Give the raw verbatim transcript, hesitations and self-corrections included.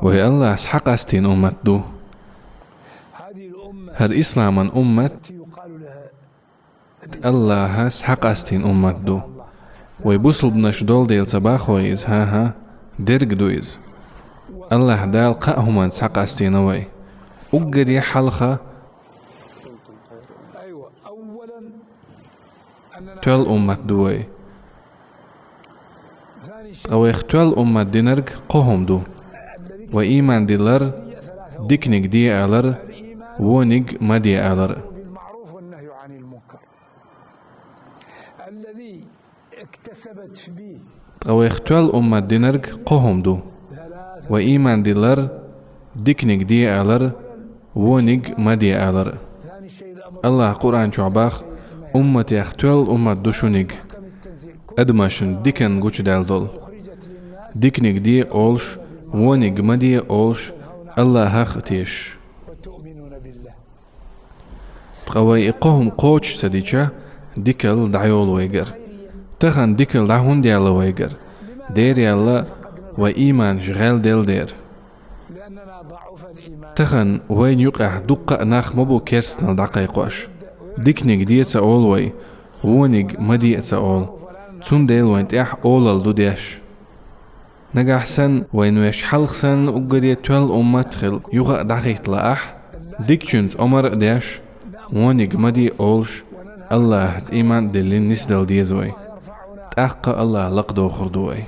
Вай Аллахьа схьакъастийна уммат ду. ХӀара исламан уммат Аллахьа схьакъастийна уммат ду. Вай бусулбанаш долу дела ца боху вай иза, хӀан-хӀа, дерг ду иза. Аллахь Дала кхаа хӀуманца схьакъастийна вай. Уггаре хьалха тоьлла уммат ду вай. Ткъа вайх тоьлла уммат динарг кхо хӀума ду: вай ийман дилар, диканиг де алар, вониг ма де алар. Ткъа вайх тоьлла уммат динарг кхо хӀума ду: вай ийман дилар, диканиг де алар, вониг ма де алар. Аллахьа Къуръан чохь боху: «Умматех тоьлла уммат ду шуниг, адамашна диканна гучудаьлла долу. Диканиг де олуш, вониг ма де олуш, Аллахьах а тешаш». Ткъа вай и кхо хӀума кхочуш ца дича, дикалла дӀайолу вайгара. Тахана дикалла дӀа хӀунда яьлла вайгара? Дера яьлла, вай ийманаш гӀелделла дера. Тахана вайна юкъахь дуккха а нах ма бу керстаналла дӀакхайкхош. Диканиг де ца олу вай, вониг ма де а ца олу. Цундела вайн тӀехь олалла ду деш. Нагахь санна вайна веш хьалха санна уггаре тоьлла уммат а хилла, юха а дӀахӀитта лаахь, дикачуьнца омра а деш, вониг ма де олуш, Аллахьаца ийман а диллина нисдала деза вай. ТӀаккха Аллахь лакхадохур ду вай.